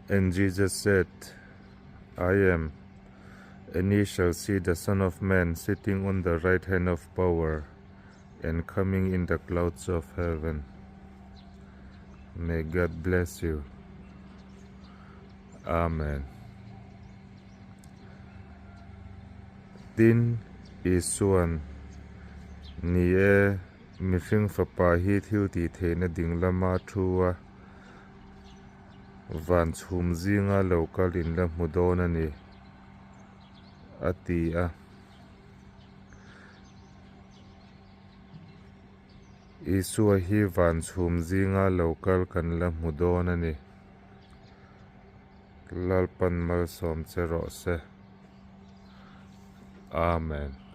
And Jesus said, I am, and ye shall see the Son of Man sitting on the right hand of power and coming in the clouds of heaven. May God bless you. Amen. Tin, Isuan, Ni e, mihring fapa hi thil tih theihna ding lama thu a, van chhum zinga lo kal in la hmu dawn a ni, a ti a. Isua hi van chhum zinga lo kal kan la hmu dawn a ni. Lalpan malsawm che rawh se. Amen.